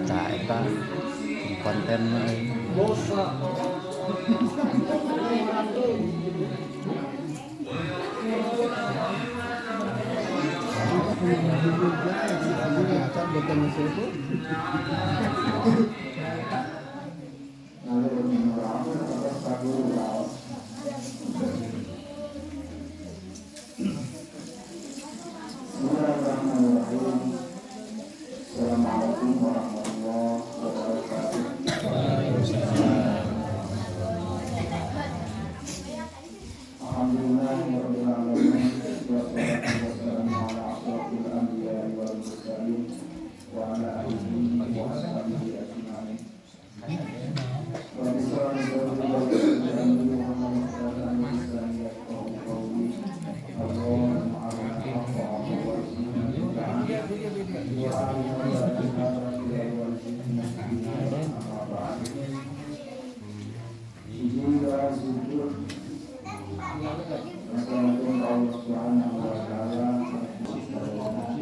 Nah, eta konten mah euy. Assalamualaikum warahmatullahi wabarakatuh. Alhamdulillahirabbil alamin wassalatu wassalamu ala asyrofil anbiya'i wal mursalin wa ala alihi wa ashabihi ajma'in. Rabbi shrah li sadri wa yassir li amri wahlul 'uqdatam min lisani yafqahu qawli. Allahumma arina al-haqqa haqqan warzuqna ittiba'ah wa arina al-batila batilan warzuqna ijtinabah. Amma ba'd. Izin syukur Assalamualaikum Allah Subhanahu wa taala mereka kalian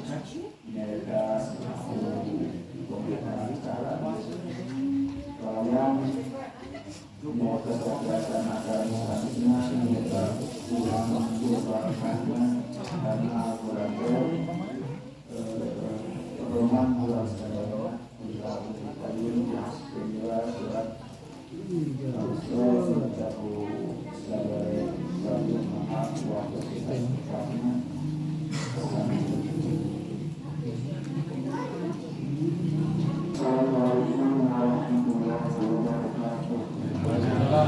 mau kegiatan acara selanjutnya mereka pulang berbarakahnya karena Al-Quran pedoman bulan sadaya surat Assalamualaikum warahmatullahi wabarakatuh. Bismillahirrahmanirrahim.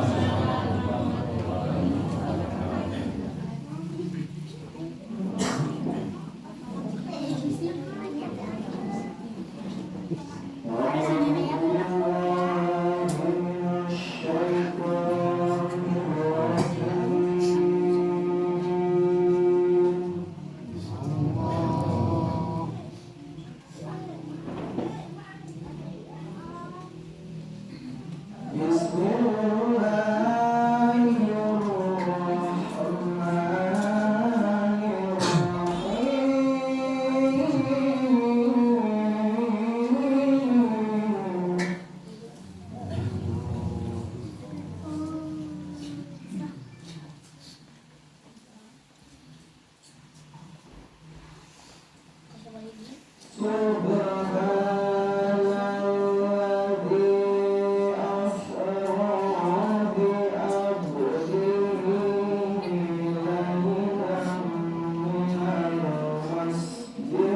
Subhanalladzi asra bi 'abdihi lailan minal masjidil haram minal masjidil haram ilal masjidil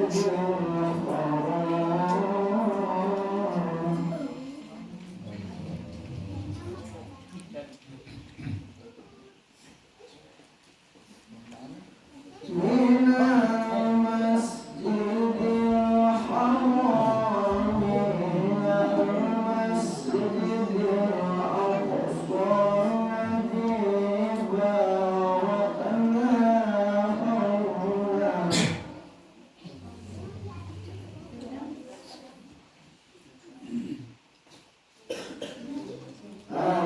aqsa alladzi barakna hawlahu.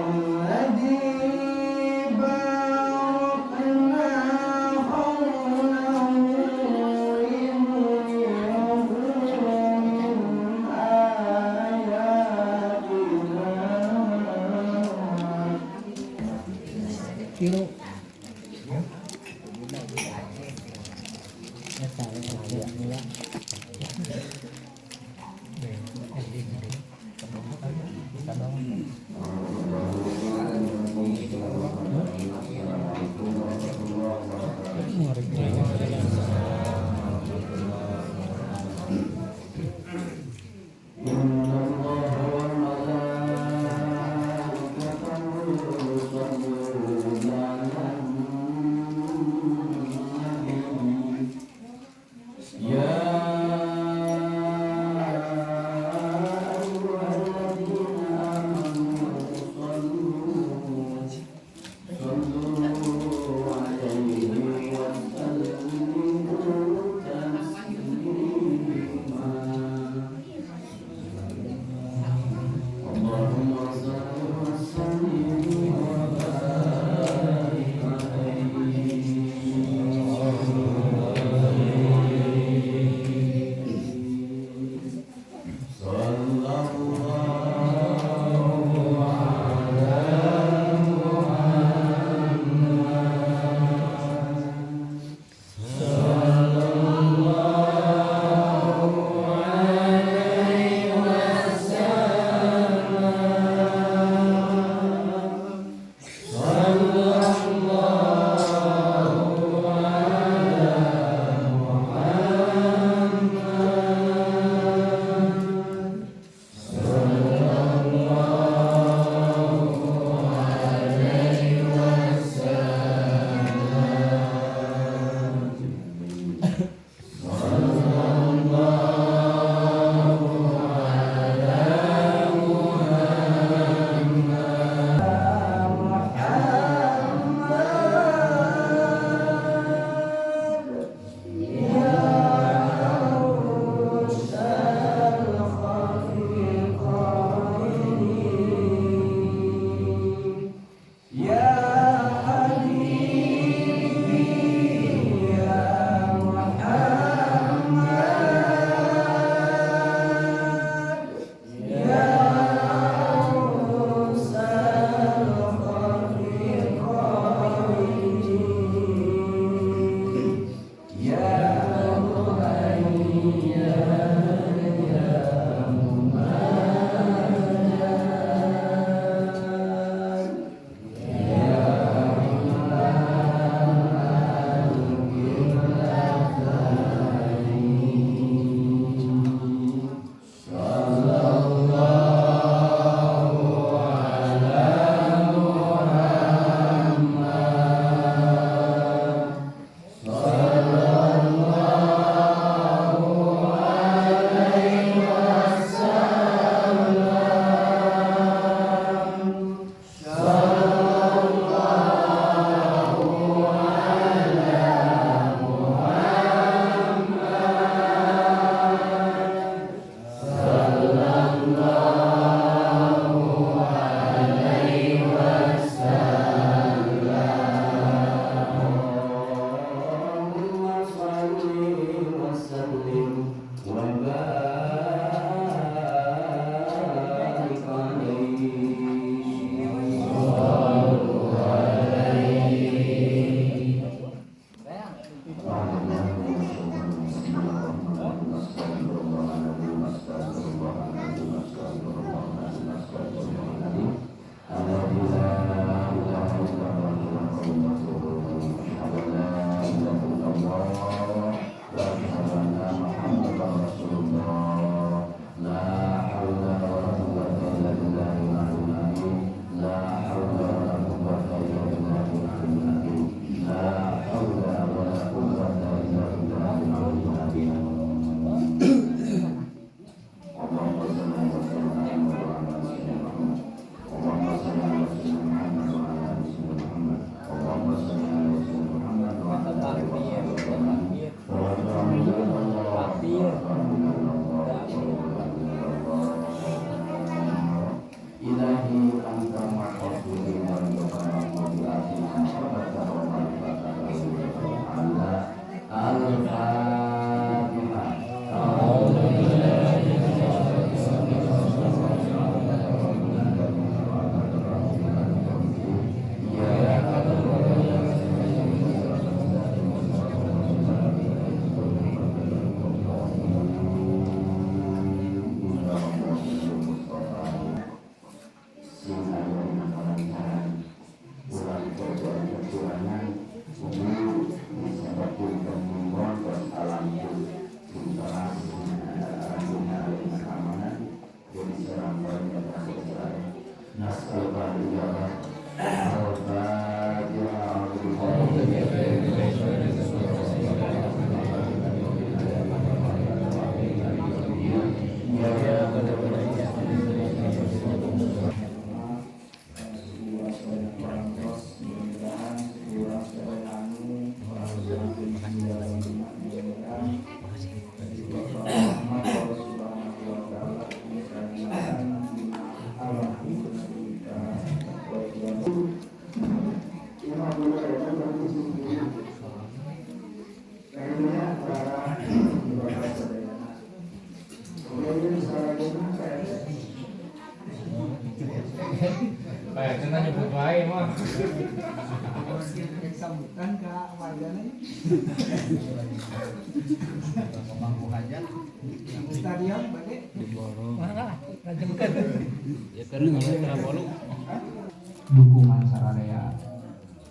الذي باركنا حوله لنريه من آياتنا. Kilo. إن الله وملائكته يصلون على Baik mah. Sambutan ka wargana. Pemangku hajat. Stadion bade. Diborong. Ya karena kalau Dukungan sararea.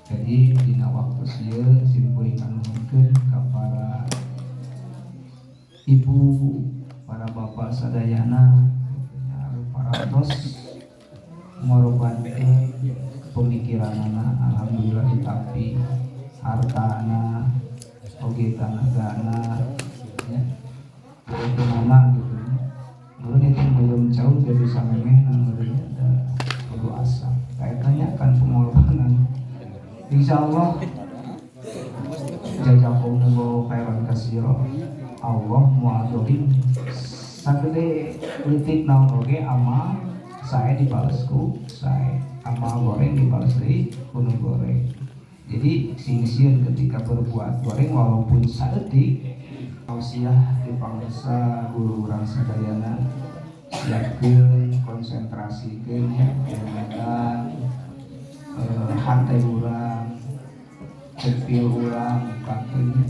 Jadi dina waktu ieu simkuring nganuhunkeun ka para ibu, para bapak sadayana parantos ngorbankeun pemikiranana, alhamdulillah ditampi hartana oge tanagana ya mana gitu ya. Meureun itu belum jauh jadi samemehna meureun ada perlu asa kaitannya kan pengorbanan. Insya Allah jazakumullahu khairan katsira. Allah moal dolim sagede leutik naon oge, amal saya dibales ku saya, amal goreng dibales deui ku nu goreng. Jadi sing sieun ketika berbuat goreng walaupun saeutik. Tausiah di pangsa guru urang sadayana, siapkeun, konsentrasikeun ya, dengan hate urang, cepil urang bukakeun ya.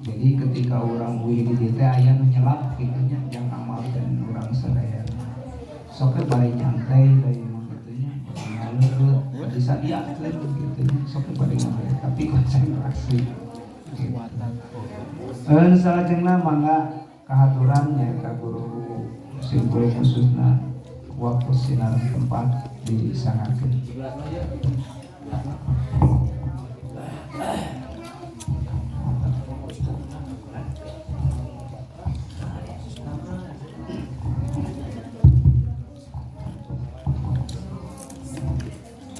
Jadi ketika urang uih di dieu teh aya nu nyelap kitu nya yang amal dan urang sadayana. Sok bari nyantai dari mah kitu nya, bari disadiakeun kitu nya, sok bari nyantai tapi konsentrasi gitu. Salajengna mangga kahaturan nyaeta guru simkuring khususna waktu sinar tempat disangarkeun.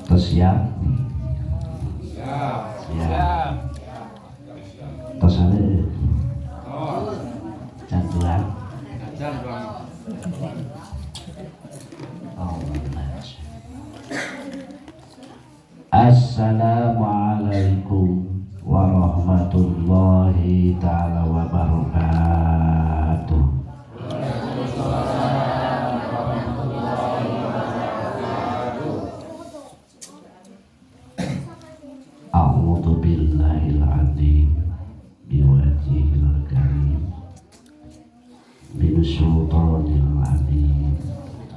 Terus siap? Siap. Tos ada? Cantuan? Oh, Assalamualaikum warahmatullahi taala wabarakatuh. A'udzu billahil azim biwajhil karim min syaitonir rajim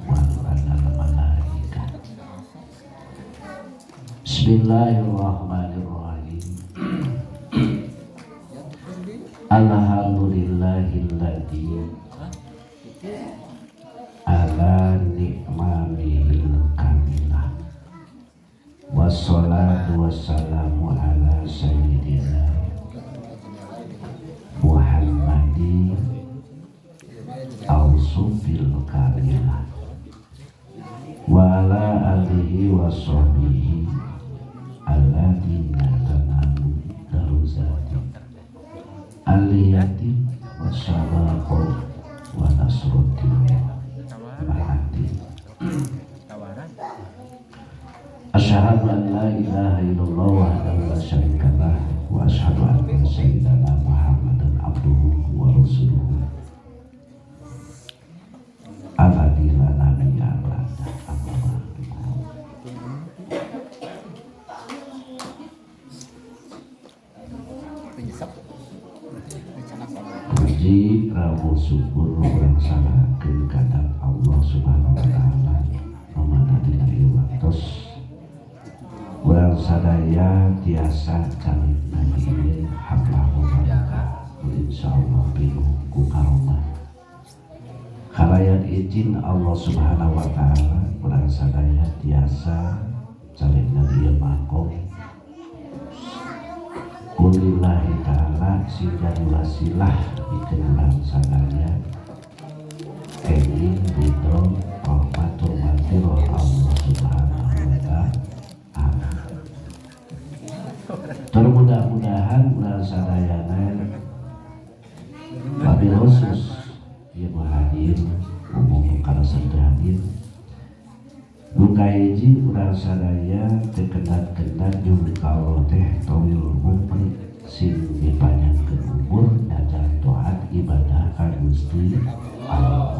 wal anal malaikah. Bismillahirrahmanirrahim. Alhamdulillahilladzi ala ni'mamihil kamilah. Wassalatu wassalamu ala sayyidina Muhammadin al-sufil kamilah wa ala alihi wa sahbihi alladzina tanalu daruzati aliyati wassalaqo wa nasruti mahati. Asyhadu an la ilaha illallah wahdahu la syarikalah wa asyhadu anna sayyidana Muhammadan abduhu wa rasuluhu alladzi la nabiyya ba'da amma ba'du. Puji rawu syukur urang sanggakeun ka Allah Subhanahu wa taala nu mana dina ieu waktos urang sadaya tiasa calina di ieu haflah mubarakah, insyaallah pinuh ku karomah kalayan izin Allah Subhanahu wa taala. Urang sadaya tiasa calina di ieu makom kulillahi ta'ala sing jadi wasilah bikin urang sadaya kenging ridho rahmatul maghfirah Allah Subhanahu wa ta'ala. Termudah-mudahan urang sadayana, wabil khusus ieu hadir, umum kana sadaya hadir, nu kahiji urang sadaya teu kendat-kendat jeung ka Allah teh tawil umri, sing dipanjangkeun umur najan taat ibadah ka Gusti Allah.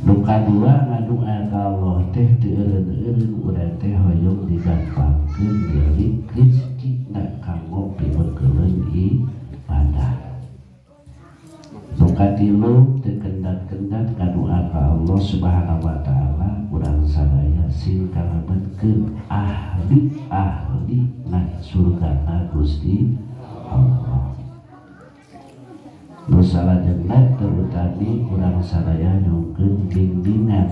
Nu kadua, ngadua ka Allah teh teu eureun-eureun urang teh hoyong digampangkeun milik rezekina kanggo pibekeleun ibadah. Nu katilu teu kendat-kendat ngadoa ka Allah Subhanahu wa taala urang sadaya sing kalebetkeun ahli-ahli na surgana Gusti Allah. Nu salajengna terutami urang sadaya nyungkeun bimbingan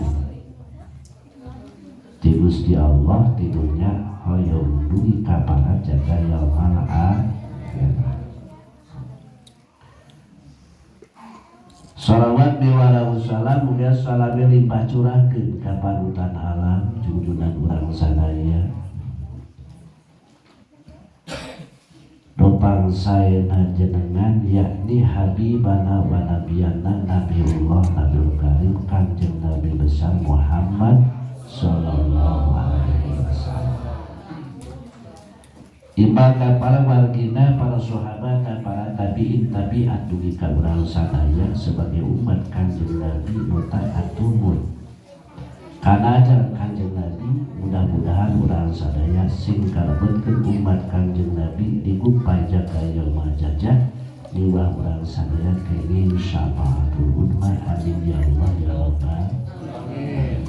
ti Gusti Allah di dunya hoyong dugi ka para jaga yaumal akhirah. Salawat biwala salam mugia salame limpah curahkeun ka panutan alam junjunan urang sadaya. Dopang saena jenengan yakni habibana wa nabiyana Nabiullah Nabiul Karim Kanjeng Nabi besar Muhammad sallallahu alaihi wasallam. Ibadah para wargina, para sahabat, dan para tabiin tabiat dugi ka urang sadaya sebagai umat Kanjeng Nabi nu taat tumut kana ajaran Kanjeng Nabi. Mudah-mudahan urang sadaya sing kalebetkeun umat Kanjeng Nabi digupai jaga yaumah jajah miwah urang sadaya kenging syafaatul udma. Amin ya Allah ya Rabbal alamin.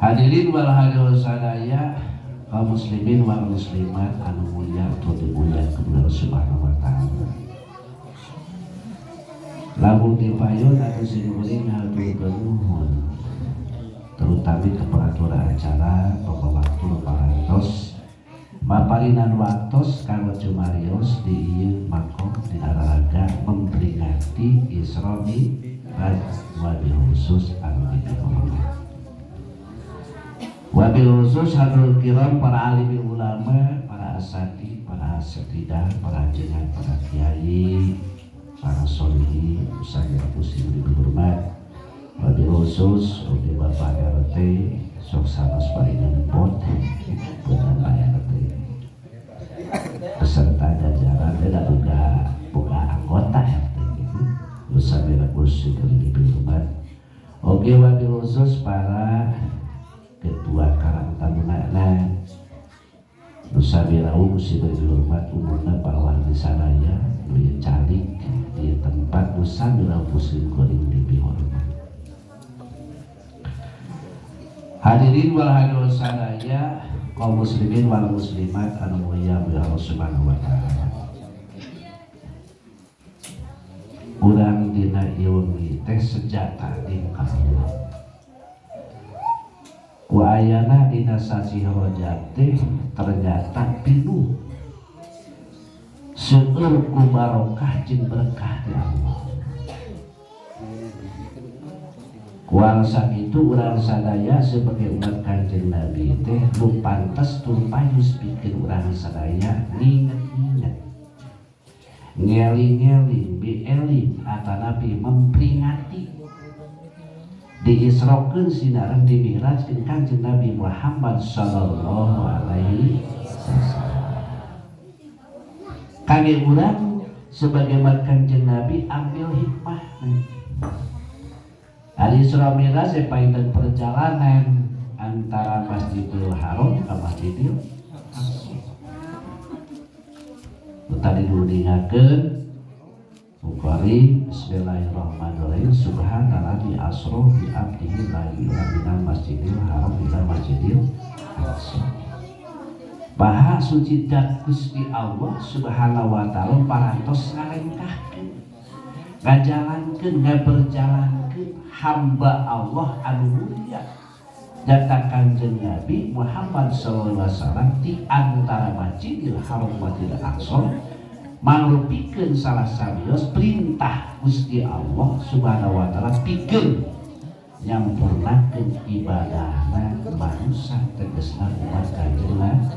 Hadirin wal hadirin sadaya kaum muslimin wal muslimat anu mulia atau dimuliakeun Allah Subhanahu wa taala. Lamun dipayun atau simkuring haturkeun nuhun terutama ke peratur acara pembawa waktu parantos maparinan waktos kanggo cumarios di ieu makom di raraga memperingati Isra Mi'raj wabil khusus anu dipihormat. Wabil khusus hadrul kiram para alim ulama, para asatid, para asatidah, para jengan, para kiai, para solihi, saya pusing dihormat. Wabil khusus oge Bapak RT sok sanos paringan pot punten Pak RT beserta jajaran eta boga anggota RT gitu. Usah kursi dihormat. Oge wabil khusus para ketua Karang Taruna Nusa Birau mesti dihormat umumna Pak Wardi sadaya nu ieu calik di tempat Nusa Birau pusing kuring dihormat. Hadirin wal hadirin sadaya kaum muslimin wal muslimat anu mulia Allah Subhanahu wa taala. Urang dina ieu wengi teh sejata di muka Allah. Ku ayana dina sasih Rajab teh ternyata pinuh seueur ku barokah jeung berkah ti Allah. Kuasa itu urang sadaya sebagai umat Kanjeng Nabi teh nu pantes tur payus pikeun urang sadaya nginget-nginget ngeling-ngeling bieling atanapi memperingati diisrokeun sinareng dimi'rajkeun Kanjeng Nabi Muhammad sallallahu alaihi wasallam. Kangge urang sebagai umat Kanjeng Nabi ambil hikmah. Al Isra Mi'raj painten perjalanan antara Masjidil Haram ke Masjidil Aqsa. Tadi diuningakeun Bukhari Bismillahirrahmanirrahim subhanalladzi asra bi abdihi lailan minal Masjidil Haram ila Masjidil Aqsa. Maha suci dat Gusti Allah Subhanahu wa taala parantos ngalengkahkeun ngajalankeun ngaberjalankeun hamba Allah anu mulia data Kanjeng Nabi Muhammad sallallahu alaihi wasallam di antara Masjidil Haram Masjidil Aqsa mangrupikeun salah sawios perintah Gusti Allah Subhanahu wa taala pikeun nyampurnakeun ibadahna manusia tegasna umat Kanjeng Nabi.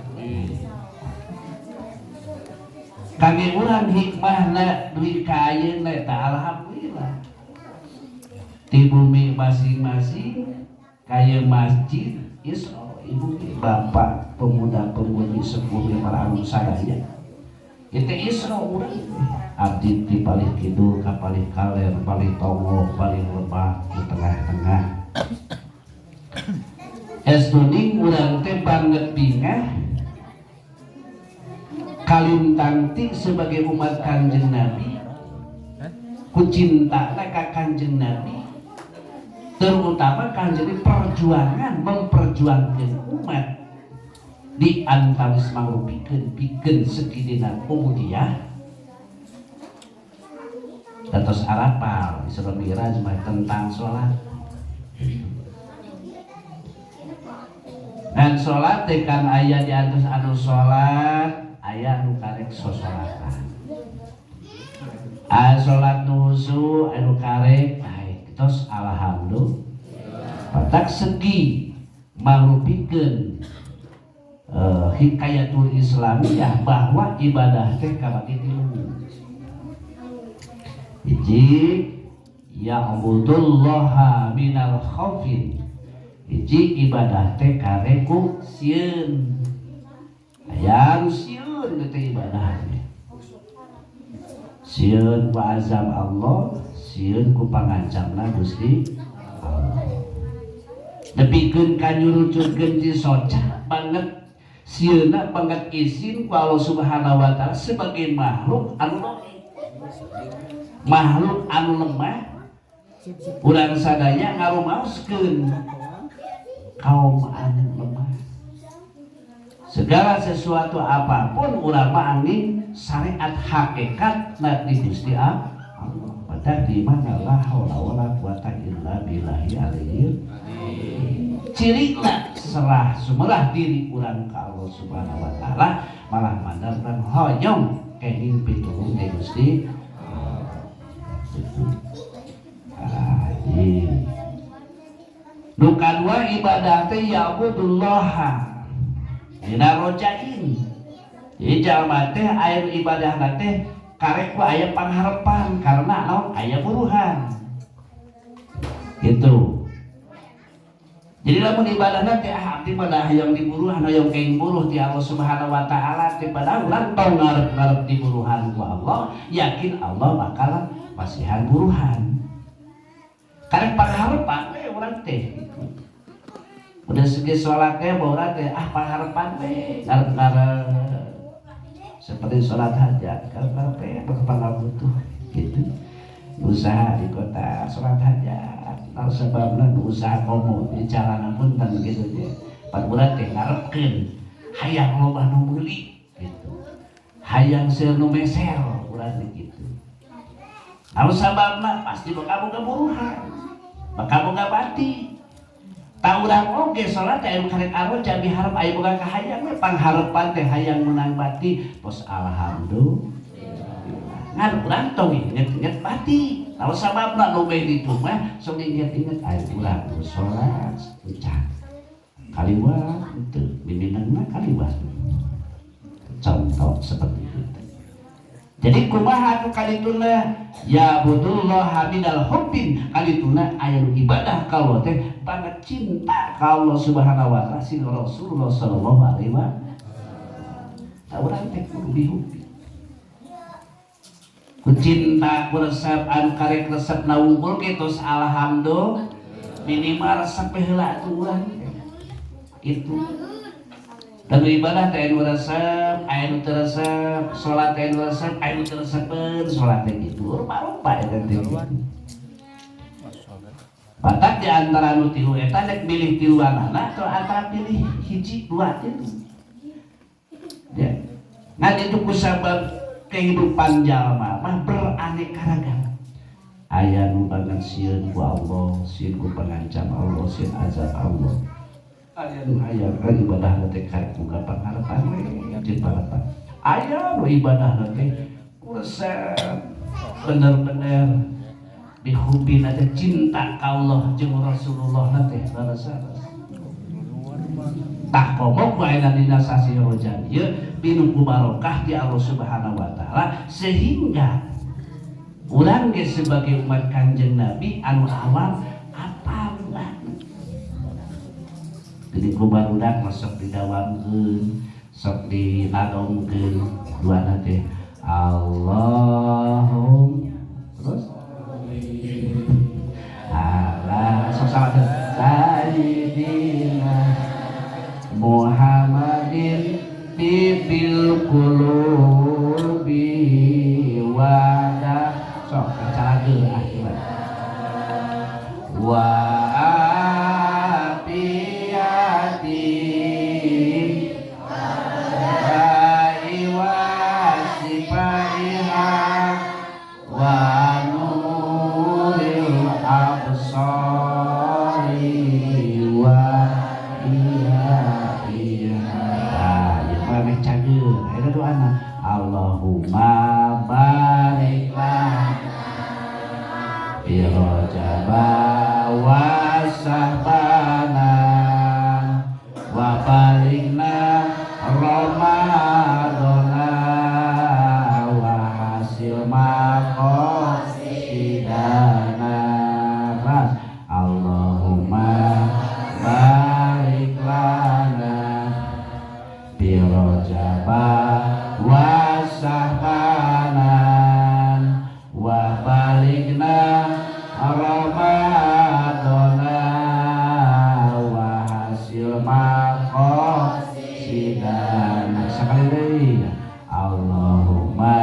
Kami urang hikmahna duwi ka ayeuna eta alhamdulillah di bumi masing-masing kaya masjid Isra ibu bapak pemuda-pemudi sepuh para anu sadaya Itu Isra urang abdi di palih kidul ka palih kaler, palih tonggoh, palih lebah, di tengah-tengah. Estuning urang teh banget bingah kalintang ti sebagai umat Kanjeng Nabi, ku cinta ka Kanjeng Nabi, terutama Kanjeng perjuangan memperjuangkan umat di antawis mangrupikeun pikeun segidina ubudiyah. Datos arapal Isra Mi'raj mah tentang sholat. Dan sholat teh kan aya di atas anu sholat, aya anu karek sosolatan, aya sholat nusu anu karek baik. Terus alhamdulillah patak segi mangrupikeun hikayatul Islamiyah bahwa ibadah teh kabagi tilu. Hiji, ya'budullaha minal khaufin. Hiji, ibadah teh kareku sieun. Aya sieun teh ibadah teh, sieun ku azab Allah, sieun ku pangancamna Gusti Allah, nepikeun ka nyurucutkeun cisoca banget sieuna, banget izin ku Allah Subhanahu wa Ta'ala. Sebagai makhluk anu makhluk anu lemah, urang sadaya ngarumaoskeun kaum anu lemah. Segala sesuatu apapun urang mah angin syariat hakikat na di Gusti Allah. Padahal di mana la haula wala quwata illa billahi aliyil. Cirina serah sumerah diri urang ka Allah Subhanahu wa Taala, malah mandar urang hoyong kenging pitulung ti Gusti itu. Ah, nu kadua ibadah teh ya'budullaha dina rojain. Jadi jalma teh aya ibadah teh karek ku aya pangharepan, karena naon? Aya buruhan gitu. Jadi lamun ibadah teh, ah, abdi mah hayang diburuhan, hayang kenging buruh ti Allah Subhanahu wa Taala teh, padahal urang tong ngarep-ngarep diburuhan ku Allah, yakin Allah bakal masihan buruhan. Karek pangharepan we urang teh gitu. Udah segi sholat teh urang teh, ah, pangharepan we, ngarep-ngarep seperti sholat hajat, ngarep-ngarep we bakal butuh gitu. Usaha di kota sholat hajat, naon sababna? Usaha komo di jalanan pun tan gitu teh. Pan urang teh ngarepkeun hayang loba nu meuli gitu, hayang seueur nu meser urang teh gitu. Naon sababna? Pasti bakal boga buruhan, bakal boga bati. Tak urang oge salat teh anu karek aroja miharep aya boga kahayang we, pangharepan teh hayang menang bati. Pos alhamdulillah, ngan urang tong inget-inget bati. Naon sababna? Nu bae ditu mah sok inget-inget aya urang nu salat encan kaliwat henteu miminangna kaliwat, contoh seperti itu. Jadi kumaha nu kadituna? Ya budullah minal hubbin. Kadituna aya nu ibadah ka Allah teh banget cinta ka Allah Subhanahu wa Taala sing Rasulullah sallallahu alaihi wasallam. Urang teh kudu bihubbi, ku cinta, ku resep anu karek resep na wungkul ge tos alhamdulillah, minimal resep heula atuh urang teh itu. Dan ibadah teh anu resep, aya nu teu resep, salat teh anu resep, aya nu teu resepeun salat teh gitu. Rupa-rupa eta teh gitu. Batak di antara nu tilu eta nek milih tiluanana atau antara pilih hiji dua tilu. Ya. Ngan itu kusabab kehidupan jalma mah beraneka ragam. Aya nu banget sieun ku Allah, sieun ku pengancam Allah, sieun azab Allah. Aya nu hayang ibadah teh karek boga pangarepan we jeung pangharepan. Aya nu ibadah teh resep bener-bener bihubin teh cinta ka Allah jeung Rasulullah teh leres-leres. Tah, komo ku aya dina sasi Rajab ieu pinuh ku barokah di Allah Subhanahu wa Taala, sehingga urang ge sebagai umat Kanjeng Nabi anu awam apal banget. Jadi ku barudak mah sok didawamkeun, sok dinadomkeun duana teh. Allahum terus ala sok salat Sayyidina Muhammadin tibbil qulubi wa sok calageur ah coba wa afiyati wa sifaiha wa nuril absari wa iya iya. Ah, ieu mah meh cageur eta doana. Allahumma barik lana fi Rajaba wa Sya'bana wa balighna Ramadana wa hasil maqasidana. Allahumma barik lana fi Rajaba wa Sya'bana wa balighna Ramadana wa hasil maqasidana. Sekali deui, Allahumma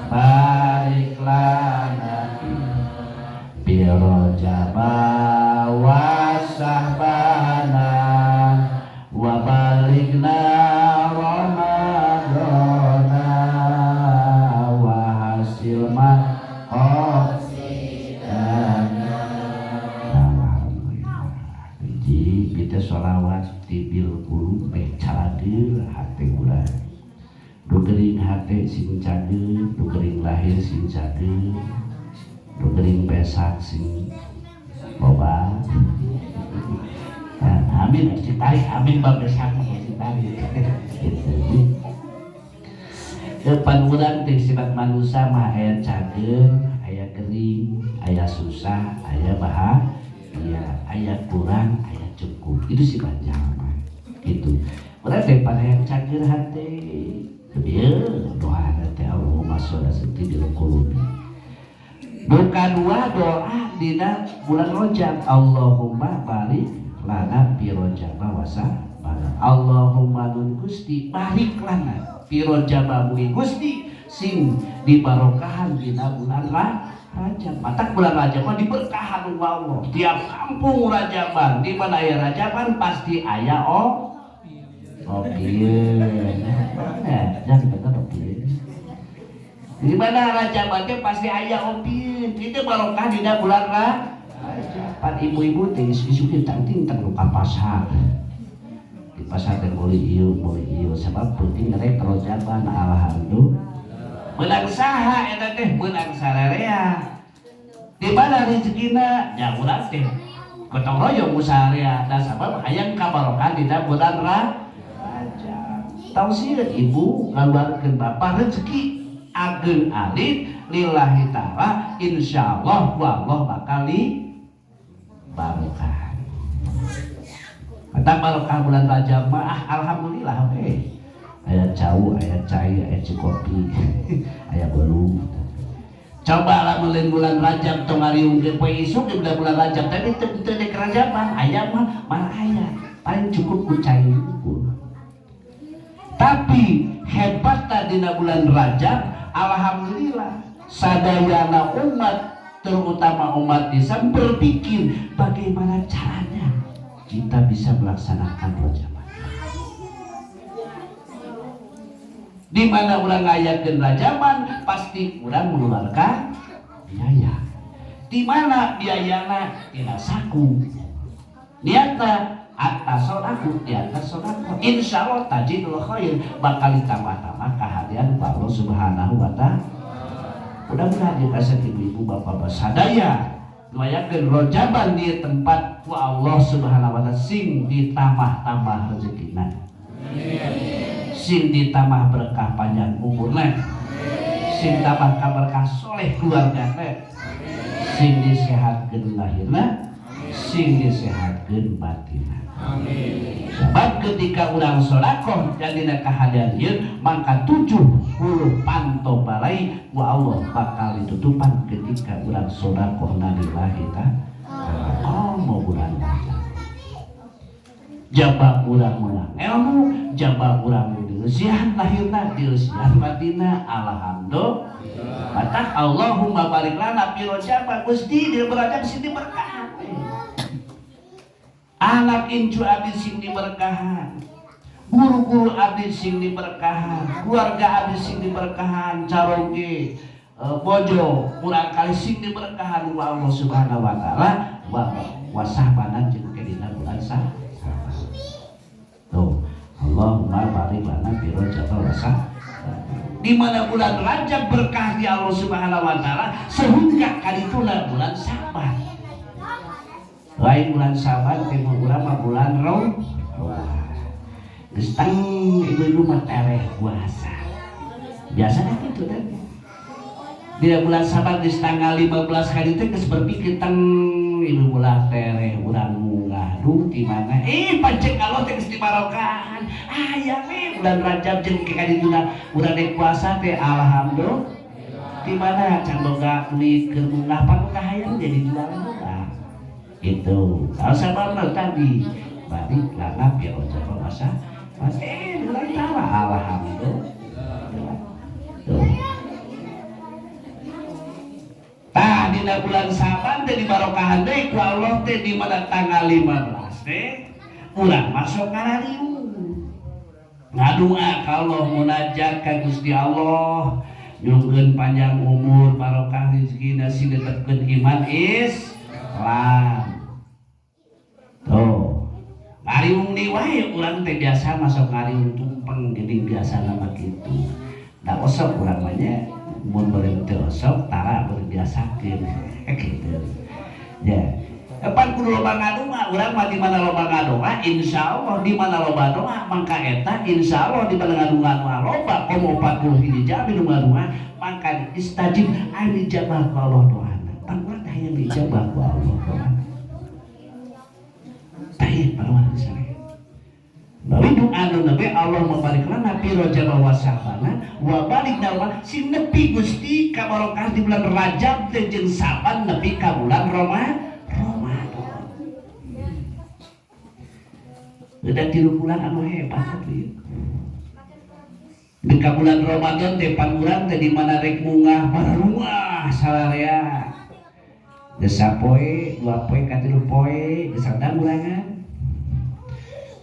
barik lana fi Rajaba wa Sya'bana wa balighna Ramadana wa hasil maqasidana. Alhamdulillah. Hiji kita sholawat tibbil qulub meh calageur hate urang. Nu gering hate sing cageur, nu gering lahir sing cageur, nu gering besak sing loba. Nah, amin ditarik, amin bab besak mah ditarik. Gitu. Depan urang teh sifat manusia mah aya cageur, aya gering, aya susah, aya bahagia, aya kurang, aya cukup. Itu sifat jalma. Gitu. Urang teh pada yang cageur hate. Ieu doa teh Allahumma sholli ala tibbil qulubi. Bukan dua doa dina bulan Rajab. Allahumma barik lana fi Rajab wa Sya'ban. Allahumma nun Gusti barik lana fi Rajab, mugi Gusti sing dibarokahan dina bulan Rajab. Matak bulan Rajab mah diberkahan ku Allah. Tiap kampung Rajaban, di mana aya Rajaban pasti aya oh opieun. Nah, jangan bener opieun. Di mana Rajaban teh pasti aya opieun. Itu barokah dina bulan Rajab. Pan ibu-ibu teh isuk-isuk tang tang nu ka pasar. Di pasar teh meuli ieu, meuli ieu sebab penting rek Rajaban, alhamdulillah. Menang saha eta teh? Menang sararea. Di mana rezekina? Ya urang teh gotong royong usaha da sabab hayang kabarokan dina bulan Rajab. Tahu sih ibu ngaluarkeun bapak rezeki ageng alit lillahi ta'ala, insyaallah wallah bakal di barokah. Kata barokah bulan Rajab mah ah, alhamdulillah we. Aya cau, aya cai, aya kopi, aya bolu. Coba lah lamun bulan Rajab tong ngariung ge poe isuk di bulan Rajab tapi teu teu dek Rajaban aya mah malah aya paling cukup ku cai unggul. Tapi hebat dina bulan Rajab, alhamdulillah sadayana umat terutama umat Islam berpikir bagaimana caranya kita bisa melaksanakan Rajaban. Di mana orang ngayakeun Rajaban pasti orang mengeluarkan biaya. Di mana biayana? Tina saku. Niatna atas sodaku, di atas sodaku. Insya Allah tajidul khair, bakal ditambah-tambah kehadiran Allah Subhanahu wa Ta'ala. Mudah-mudahan dikasih ibu-ibu bapak-bapak sadaya ngayakeun rojaban di tempat ku Allah Subhanahu wa Ta'ala sing ditambah-tambah rezekina, sing ditambah berkah panjang umurna, sing tambah berkah soleh keluargana, sing disehatkeun lahirna, sing disehatkeun batinna. Amin. Sebab ketika urang sedekah jadina kahadean ieu maka 70 panto balai ku Allah bakal ditutupan ketika urang sedekah lillahi ta'ala. Oh, bulan Rajab. Jaba urang menang ilmu, jaba urang dieusian lahirna, dieusian batinna, alhamdulillah. Matak Allahumma barik lana fi Rajab, Gusti di Rajab sing diberkahan. Anak incu abdi sing diberkahan, guru-guru abdi sing diberkahan, keluarga abdi sing diberkahan, caroge bojo kurang kali sing diberkahan wa Allah Subhanahu wa taala wa wasahbana jeung dina bulan sah. Tuh, Allahumma barik lana fi Rajab wa sah. Di mana bulan Rajab berkah di Allah Subhanahu wa taala sehingga kadituna bulan Sa'ban. Lain bulan Sa'ban teh urang mah bulan Ramadan. Geus teng ibu-ibu mah tereh puasa. Biasana kitu teh. Dina bulan Sa'ban geus tanggal 15 kali teh geus berpikir teng ibu ulah tereh urang munggah duh di mana pancen Allah teh geus dibarokahan aya we bulan Rajab jeung ke kadituna urang rek puasa teh alhamdulillah di mana can boga duit keur munggah pan kahayang jadi jualan boga gitu. Kalau sababna tadi balik lana bi Rajab masa bulan taala alhamdulillah. Tuh. Tah dina bulan Sa'ban teh dibarokahan deui ku Allah teh di mana tanggal 15 teh urang masuk karariung ngadua ka Allah munajat ka Gusti Allah nyungkeun panjang umur barokah rezeki sing netepkeun iman Islam. Tuh ngariung di wae urang teh biasa masuk ngariung tumpeng geuning biasa nama kitu. Da osok urang mah nya mun beureum teu osok tara beureum biasakeun gitu. Ya. Pan kudu loba ngadoa, urang mah di mana loba ngadoa insyaallah di mana loba doa mangka eta insyaallah di mana ngadoa loba komo 40 hiji jam nu ngadoa mangka istajib anu dijabah ku Allah doana. Pan urang teh hayang dijabah ku Allah doana. Tah ieu paluan sana. Bawi doa nu nabi Allah membarik lana fi Rajab wa Sa'bana wa balik dawa sing nepi Gusti ka barokah di bulan Rajab teh jeung Sa'ban nepi ka bulan Ramadan. Udah 3 bulan anu hebat atuh ieu. Di ka bulan Ramadan teh pan urang teh di mana rek mungah bararungah salarea. Geus sapoe, dua poe ka 3 poe geus sadang urangan.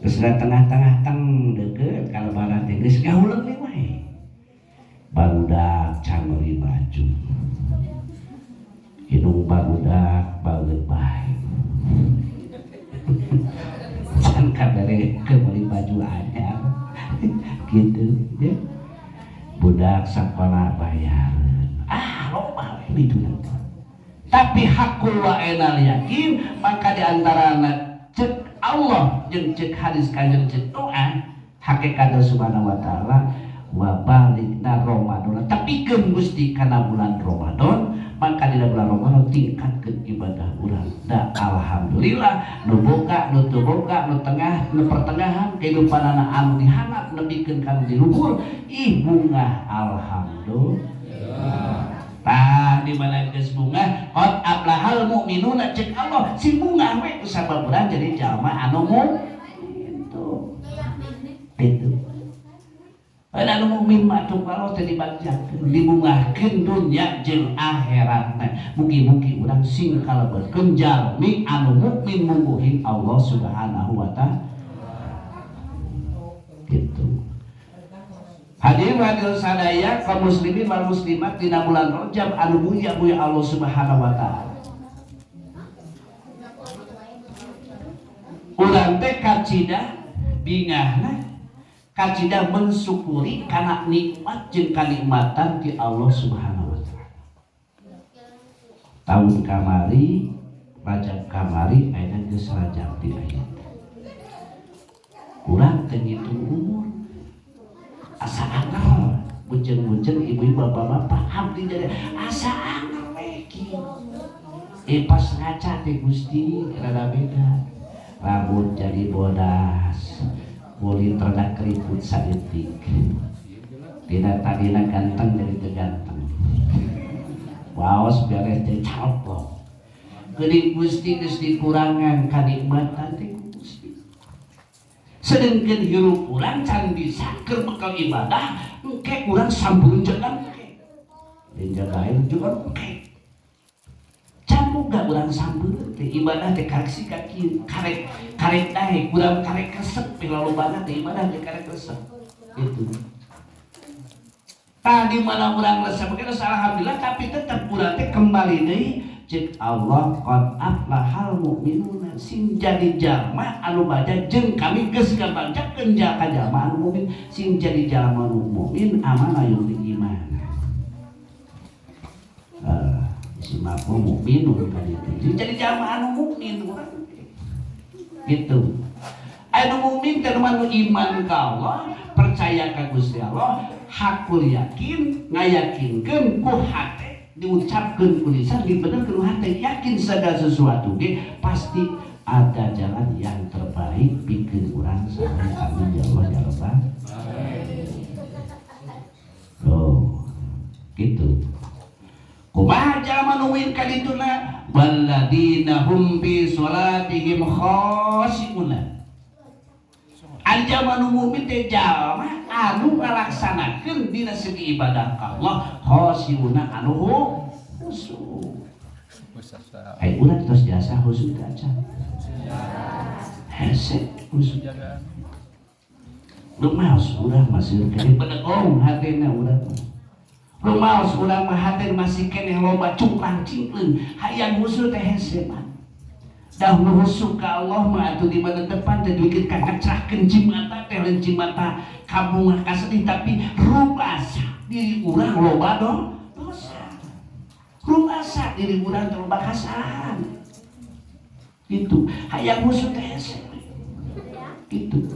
Geus tengah-tengah teng deukeut ka lebaran teh geus ngahuleung we wae. Barudak can meuli baju. Hidung barudak bageut bae. Can kabere ke meuli baju anyar. Gitu ya. Budak sakola bayareun. Ah, loba we ditu. Tapi hakul wa enal yakin maka di antarana cek Allah jeung cek hadis kanjeng cek doa hakikat subhanahu wa taala wa balikna Ramadan tepikeun Gusti kana bulan Ramadan maka dina bulan Ramadan tingkatkeun ibadah urang da alhamdulillah nu boga nu teu boga nu tengah nu pertengahan kehidupanana anu dihandap nepikeun ka nu di luhur ih bungah alhamdulillah. Tah di mana geus bungah qad aflahal mu'minuna cek Allah sing bungah we ku sabab urang jadi jalma anu mukmin tuh. Itu. Anu mukmin mah atuh kalau teh dibagjakeun dibungahkeun dunya jeung akhiratna. Mugi-mugi urang sing kalebetkeun jalmi anu mukmin mungguhin Allah Subhanahu wa taala. Gitu. Hadirin hadirin sadaya kaum muslimin wal muslimat dina bulan Rajab anu mulia-mulia Allah Subhanahu wa taala. Urang teh kacida bingahna kacida mensyukuri kana nikmat jeung kanikmatan ti Allah Subhanahu wa taala. Tahun kamari Rajab kamari ayeuna geus Rajab di ayeuna. Urang teh ngitung umur asa anger bujeng-bujeng ibu-ibu bapak-bapak abdi jadi asa anger we kieu. Pas ngaca teh Gusti rada beda. Rambut jadi bodas, kulit rada keriput saeutik, tidak tadina ganteng jadi teu ganteng, waos beres jadi calpok. Geuning Gusti geus dikurangan kanikmatan teh ku Gusti, sedengkeun hirup urang can bisa keur bekal ibadah. Engke urang sampurun jaga, engke jagain juga, engke can boga urang sampeun teh ibadah teh karek siga kieu, karek karek daek urang, karek resep pilalobana teh ibadah teh karek resep. Itu tadi mana urang resep kitu, alhamdulillah, tapi tetap urang teh kembali deui cek Allah, qad aflahal mu'minuna, sing jadi jalma anu baca jeung kami geus ngabacakeun ka jalma anu mukmin, sing jadi jalma anu mukmin amana yu'min iman, si mampu mukminun kan itu sing jadi jalma anu mukmin urang gitu. Anu mukmin teh nu iman ka Allah, percaya ka Gusti Allah, hakul yakin, ngayakinkeun ku hate, diucapkeun ku lisan, dibenerkeun ku hate, yakin segala sesuatu ge pasti ada jalan yang terbaik pikeun urang sadaya. Amin ya Allah ya Rabbal. Oh, gitu. Kumaha jalma nu ka dituna? Walladzina hum fi sholatihim khasyi'una. Ari jalma nu mukmin teh jalma anu ngalaksanakeun dina segi ibadah ka Allah, khasyi'una, anu khusyuk. Ai urang tos jasa khusyuk teh acan? Hese khusyuk. Rumaos urang masih keneh bedegong hatena urang mah. Rumaos urang mah hate masih keneh loba cungklang cingkleung, hayang khusyuk teh hese mah. Dah nu khusyuk ka Allah mah atuh di mana depan teh dikit ka ngecrahkeun cimata teh, lain cimata kabungah kasedih, tapi rubasa diri urang loba dosa. Rubasa diri urang teh loba kasalahan. Gitu. Hayang khusyuk teh hese. Gitu.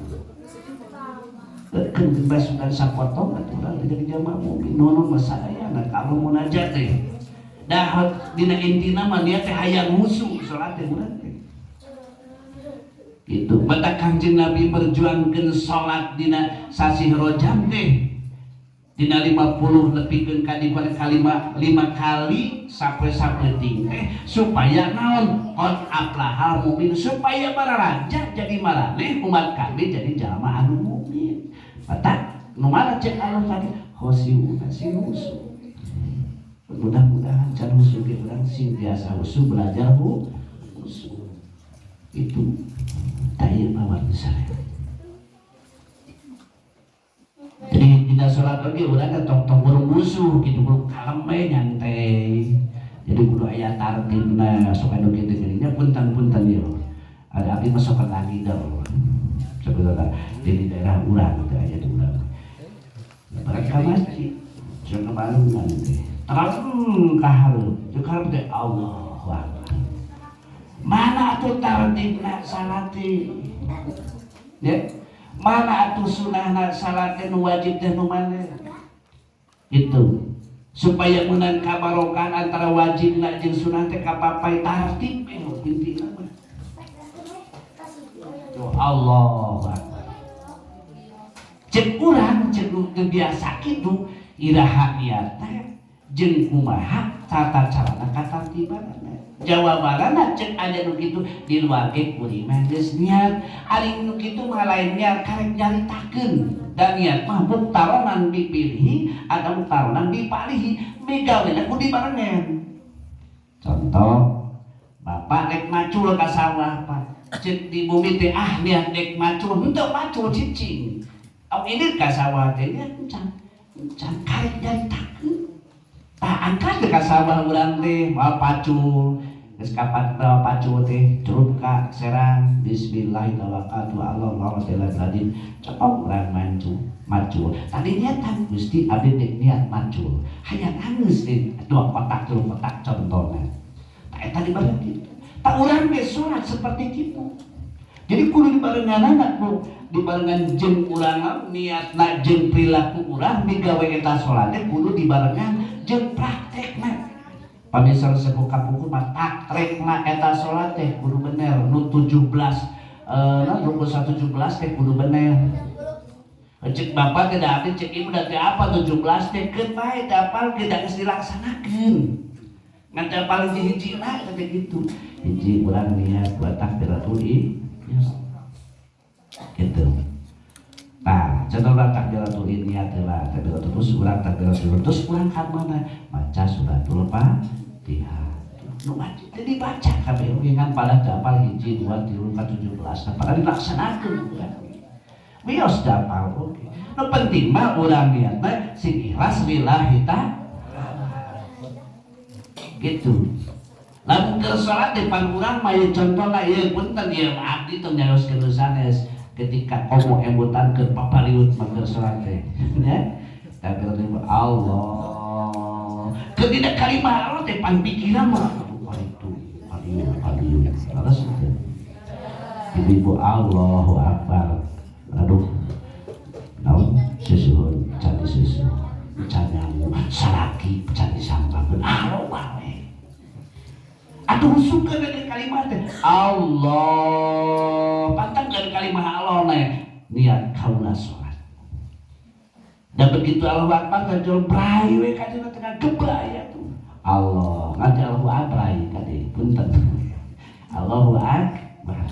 Keun basukan sapotong atuh urang teh jadi jamaah mukmin nono mah sadayana kalau munajat teh. Dah dina intina mah niat teh hayang khusyuk salat teh urang teh. Gitu. Batak Kanjeng Nabi berjuangkeun salat dina sasih Rajab teh. Dina 50 lebihkeun ka dipun kalima lima kali sampai sapeuting teh supaya naon? Qad aflahal mukmin, supaya para raja jadi maraneh umat kami jadi jalma anu mukmin. Batak nu mana cek Allah tadi khosyiuna, sing khusyuk. Mudah-mudahan can khusyuk ge urang sing biasa khusyuk, belajar khusyuk. Itu tah ieu mah warga sadaya. Jadi dina salat oge urang teh tong tong buru musuh gitu, kudu kalem we, nyantai. Jadi kudu aya tartibna sok anu kitu geuning nya. Punten-punten ieu. Ada abdi mah sok lagi sebetulnya di daerah urang teh aya di urang. Mereka masjid sok kebalungan teh. Terang ka hareup, jeung hareup teh Allahu Akbar. Mana atuh tartibna salat teh? Ya. Mana atuh sunahna salat teh, nu wajib teh nu mana? Gitu. Supaya menang kabarokan antara wajibna jeung sunah teh kapapai tartib intina mah. Tuh Allahu Akbar. Cek urang, cek nu teu biasa kitu, iraha niatna jeung kumaha tata carana katartibanana? Jawabanana cek ada nu kitu di luar ge kuring mah geus niat. Ari nu kitu mah lain niat, karek nyaritakeun, dan niat mah muktaronan bipilihi atau muktaronan bipalihi, migawena kudu dibarengan. Contoh, bapak rek macul ka sawah, Pak. Cek di bumi teh, ah, niat rek macul henteu macul cicing. Aw ini ka sawah teh niat encan encan, karek nyaritakeun. Tah, angkat ka sawah urang teh moal pacul, geus kapat bawa pacul teh curup ka serang, bismillah tawakkaltu ala Allah wa ta'ala, cokok urang mancu macul. Tadi niatan, Gusti, abdi dek niat macul hayang anggeus di dua kotak tilu kotak contohna. Tah, eta dibareng kitu. Tah, urang ge salat seperti kitu, jadi kudu dibarengan, ku dibarengan jeung urang niatna jeung perilaku urang migawe eta salat teh kudu dibarengan jeung praktekna. Pamisal sepuh kapungkur mah takrekna eta salat teh kudu bener nu 17. nah rukun 17 teh kudu bener. Cek bapak teh da abdi, cek ibu da teh apa 17 teh keun bae teh apal ge da geus dilaksanakeun. Ngan teh apal hiji-hijina teh gitu. Hiji urang niat buat takbiratul ihram. Gitu. Nah, contoh urang takbiratul niat heula, takbiratul terus urang takbiratul terus urang ka mana? Maca suratul Fatihah. Nu wajib teh dibaca kabeh oge ngan pada teu apal hiji, dua, tilu, ka 17. Nah, pada dilaksanakeun urang. Wios teu apal oge. Nu penting mah urang niatna sing ikhlas lillahi ta'ala. Gitu. Lamun keur salat depan urang mah ieu contohna ieu punten ieu abdi tong nyarioskeun sanes ketika komo emutan ke papaliut mah keur salat teh. Ya. Takbiratul Allah. Ketika kalimah Allah teh pan pikiran mah aduh kali itu, kali kali laras teh. Ibu-ibu Allahu Akbar. Aduh. Naon sesuhun can disusu. Can nyamu salaki can disampahkeun. Ah loba we. Atuh husukeun dengan kalimat teh. Allah. Pantang dari kalimat Allah nih niat kaula salat. Dan begitu Allahu Akbar kan jual brai we ka dina tengah gebray atuh. Allah, nganti Allahu Akbar kade punten. Allahu Akbar.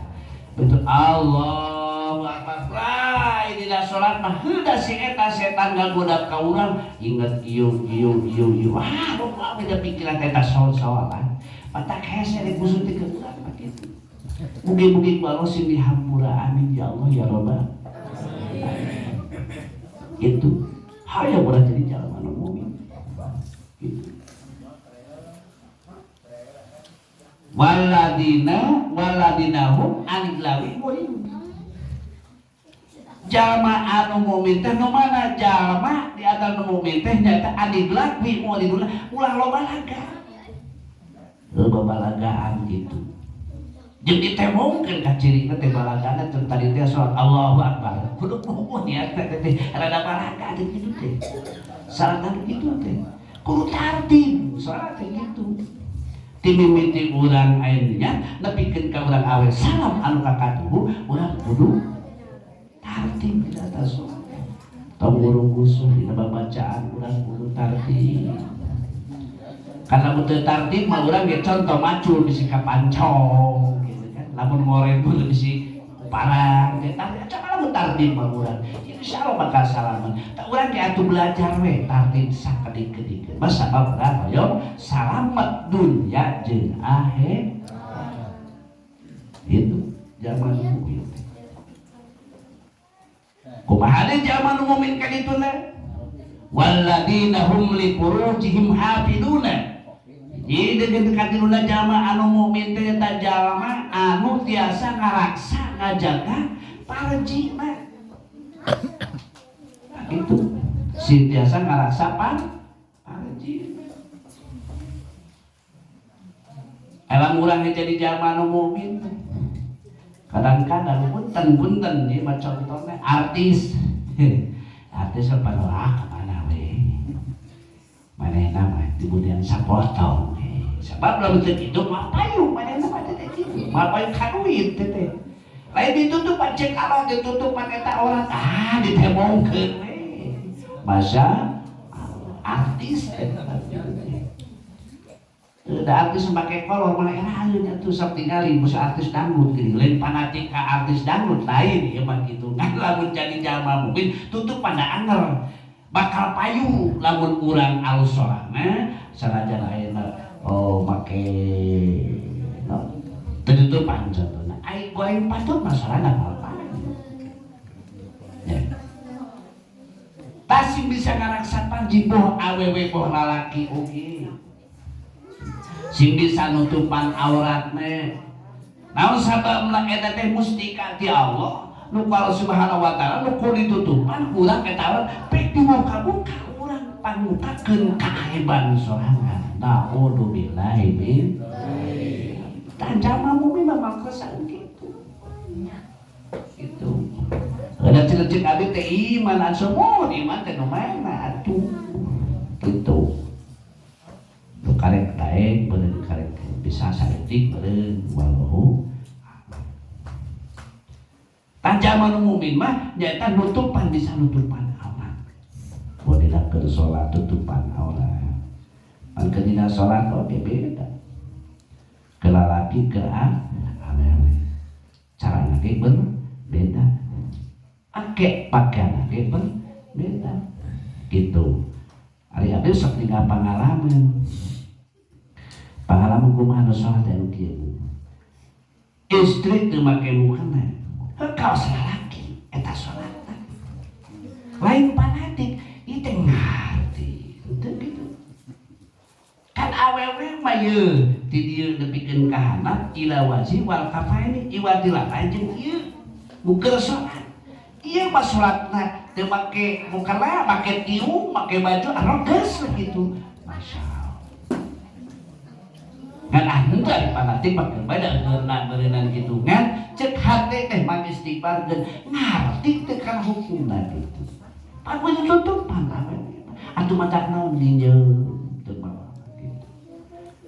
Betul Allahu Akbar brai dina salat mah heuda si eta setan ngagoda ka urang inget ieu ieu ieu ieu. Wah, loba beda pikiran eta salat. Matak hese dikusut ke urang mah kitu. Mugi-mugi ku Allah sing dihampura amin ya Allah ya Rabbal. Itu hayang urang jadi jalma anu mukmin. Gitu. Waladina waladina hum anil lagwi muridun. Jalma anu mukmin teh nu mana jalma di antara nu mukmin teh nyaeta anil lagwi muridun ulah loba laga. Loba balagaan gitu. Jeung ditembongkeun ka cirina teh balagana teh tadi teh salat Allahu Akbar. Kudu puguh niat teh teh rada balaga teh kitu teh. Salat kitu teh. Kudu tartib salat teh kitu. Ti mimiti urang aya niat nepikeun ka urang awe salam anu kakatuhu urang kudu tartib dina atas salat. Tong ngurung-gusuh dina babacaan urang kudu tartib. Karena teu tartib mah urang ge contoh macul bisi kapancong gitu kan. Lamun ngoren mah bisi parang ge tartib coba lamun tartib mah urang. Insyaallah bakal salaman. Tak urang ge atuh belajar we tartib sakedik-kedik. Masa urang hoyong salamet dunya jeung akhirat. Itu zaman mukmin. Kumaha deui zaman mukmin ka dituna? Walladzina hum li furujihim hafiduna. Jadi dengan katiluna jalma anu mukmin teh eta jalma anu tiasa ngaraksa ngajaga parjina. Nah, itu sing tiasa ngaraksa parjina. Elang urang jadi jalma anu mukmin teh. Kadang-kadang punten-punten ieu mah contohna artis. Artis apa ah ka mana we? Manehna mah dibudian sapotong. Sebab lamun teu kitu mah payu manehna mah teh kitu. Mah payu ka duit teh. Lain ditutupan cek Allah ditutupan eta orang ah ditembongkeun we. Masya Allah artis teh. Da artis make kolor mah eraeun atuh sok tingali musuh artis dangdut geuning lain fanatik ka artis dangdut lain ieu mah kitu. Ngan lamun jadi jalma mukmin tutupan da anger bakal payu lamun urang alus sorana sanajan ayeuna oh make no teu tutupan contohna ai goreng patut mah sorana bakal payu. Ya. Tasing bisa ngaraksa panji boh awewe boh lalaki oge. Sing bisa nutupan auratna. Naon sababna eta teh mustika ti Allah nu Allah Subhanahu wa taala nu kudu ditutupan urang eta aurat pek dibuka-buka urang pangmukakeun kaaiban sorangan. Naudzubillahi min. Tah jalma mukmin mah mangkasa kitu. Gitu. Ada cek-cek abdi teh iman asumun iman teh nu mana atuh. Gitu. Nu karek daek beureun karek bisa saeutik beureun wallahu a'lam. Tah, jalma nu mukmin mah nyaeta nutupan, bisa nutupan aurat. Mun dina keur salat tutupan aurat. Pan keur dina salat oge beda. Ke lalaki, ke awewe. Carana ge berbeda. Ake pakaian ge berbeda. Gitu. Ari abdi sok tinggal pengalaman. Pengalaman kumaha nu salat teh nu kieu, Bu. Istri teu make mukena. Heuh, kaos lalaki eta salatna. Lain fanatik, ieu teh ngarti. Henteu kitu. Kan awewe mah yeuh ti dieu nepikeun ka handap ila wajhi wal kafaini, iwal ti lalay jeung ieu nu keur salat. Ieu mah salatna teu make mukena, make tiung, make baju aroges gitu. Masya Allah. Ngan ah henteu ari fanatik mah keur bae da eungeurna meureunnan kitu. Ngan cek hate teh mah istighfarkeun, ngarti teu kana hukumna kitu. Pan kudu tutupan awewe. Atuh matak naon nginjeum teu mawa gitu.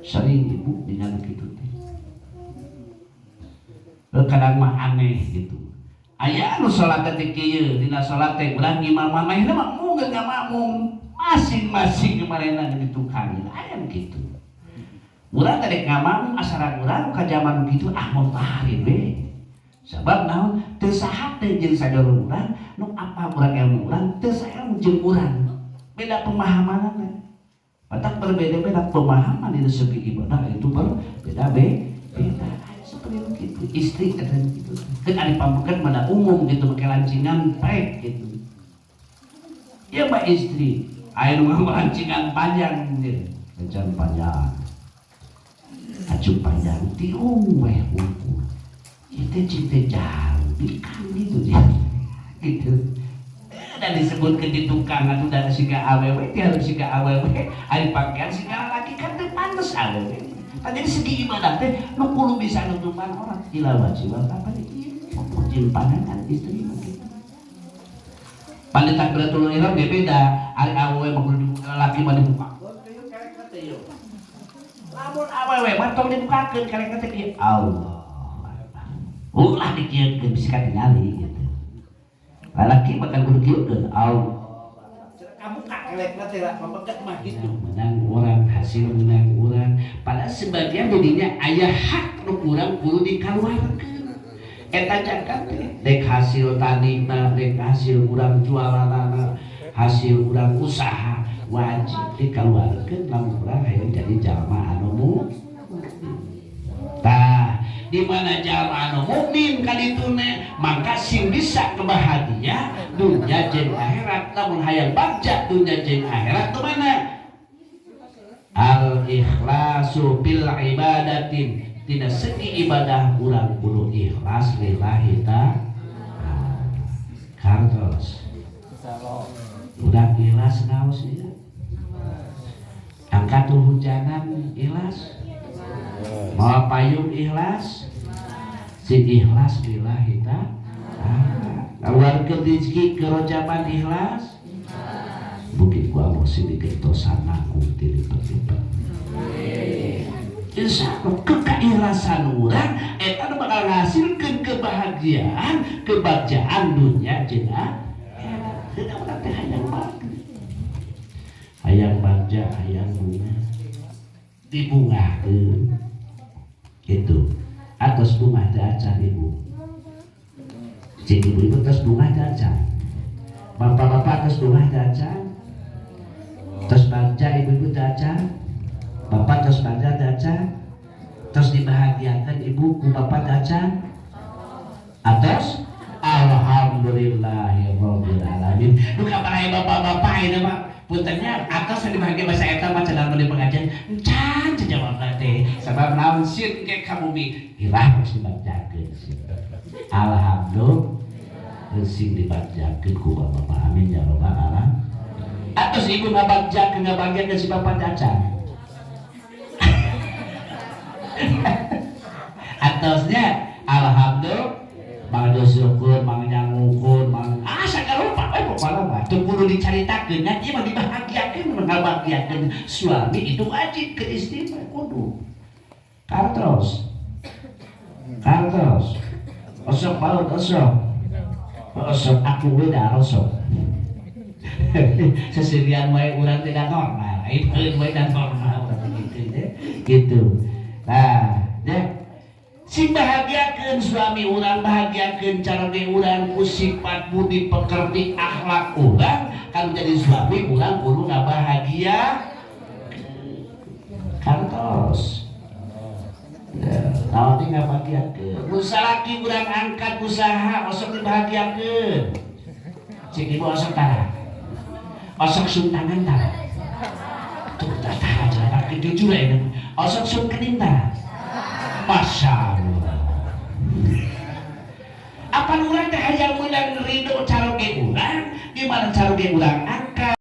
Sering ibu dengan kitu teh. Kadang mah aneh gitu. Aya anu salat teh kieu, dina salat teh urang ngimam manehna mah mung ngamakmum, masing-masing manehna di tukang aya gitu. Urang tadi ngamakmum asa ragu-ragu ka zaman gitu, ah mun bari we. Sabab naon, teu sahate jeung sadulur urang nu apa urang ilmu urang teu saelmu jeung urang. Beda pemahamanna. Matak berbeda-beda pemahaman di segi ibadah itu berbeda beda. Seperti itu istri kata gitu. Kan ari pameget mana umum gitu make lancingan pek gitu. Ya mah istri aya nu nganggo lancingan panjang gitu. Lancingan panjang. Acuk panjang tiung weh hungkul. Ieu teh cing teh jalmi kan gitu dia. Gitu. Dan disebutkeun di tukang atuh da siga awewe teh harus siga awewe, ari pakaian siga lalaki kan teu pantes awewe. Tah, jadi segi ibadah teh nu kudu bisa nutupan aurat ila wajib apa ieu jimpanan kan istri mah gitu. Pan takbiratul ihram ge beda, ari awewe mah kudu dibuka, lalaki mah dibuka. Lamun awewe mah tong dibukakeun kelekna teh kieu. Allah. Ulah dikieukeun bisi katingali gitu. Lalaki mah kan kudu kieukeun. Allah. Kabuka kelekna teh lah pameget mah gitu. Menang orang, hasil menang orang. Padahal sebagian didinya aya hak nu kurang kudu dikaluarkeun. Eta zakat teh dek hasil tanina, dek hasil urang jualanana, hasil urang usaha wajib dikeluarkeun lamun urang hayang jadi jalma anu mukmin. Tah, di mana jalma anu mukmin kadituna maka sing bisa kebahagia dunya jeung akhirat. Lamun hayang bagja dunya jeung akhirat tu mana? Al ikhlasu bil ibadatin, tina segi ibadah urang kudu ikhlas lillahi ta'ala. Kartos udah ikhlas ngaos ieu, angkat hujanan ikhlas, mawa payung ikhlas, sing ikhlas lillahi ta'ala. Keluarkeun rezeki kerojaban ikhlas, bukit ku Allah sing digentosan nanggung tilipet-lipet. Insya Allah keikhlasan urang eta nu bakal ngasilkeun kebahagiaan, kebagjaan dunia jeung akhirat. Heuh, urang teh hayang bagja, hayang bagja, hayang bunga, dibungahkeun gitu. Atos bungah teh acan ibu? Cik, ibu-ibu tos bungah teh acan? Bapak-bapak tos bungah teh acan? Tos bagja ibu-ibu teh acan? Bapak tos bagja teh acan? Tos dibahagiakan ibu ku bapak teh acan? Atos? Alhamdulillahirabbil alamin. Nu kabar bapak-bapak ini mah puntennya atos dibahagia bahasa eta mah cenah di pengajian encan jawabna teh, sabab naon, sieun ke ka bumi irah geus dibagjakeun. Alhamdulillah sing dibagjakeun ku bapak, amin ya rabbal alamin. Atos ibu ngabagjakeun, ngabagiakeun si bapak acan? Atosnya? Alhamdulillah, mang syukur, mang nyangukur, mang ah sagala rupa we pokona mah teu kudu dicaritakeun nya, ieu mah dibahagiakeun, ngabahagiakeun suami itu wajib ke istri mah kudu. Kartos, kartos, osok baut osok. Osok aku we da osok. Seserian wae urang tidak normal. Itu wae da normal gitu ya. Gitu. Nah, ya. Sing bahagiakeun suami urang, bahagiakeun caroge urang ku sifat budi pekerti akhlak urang. Kan jadi suami urang kudu ngabahagia kantos. Ya, naon teh ngabahagiakeun. Mun salaki urang angkat usaha osok dibahagiakeun. Cik ibu, osok tara? Osok sun tangan tara? Tuh, tara tara, jujur ya. Osok sun kening tara? Masya Allah. Apa urang teh hayang meunang ridho caroge urang? Gimana caroge urang?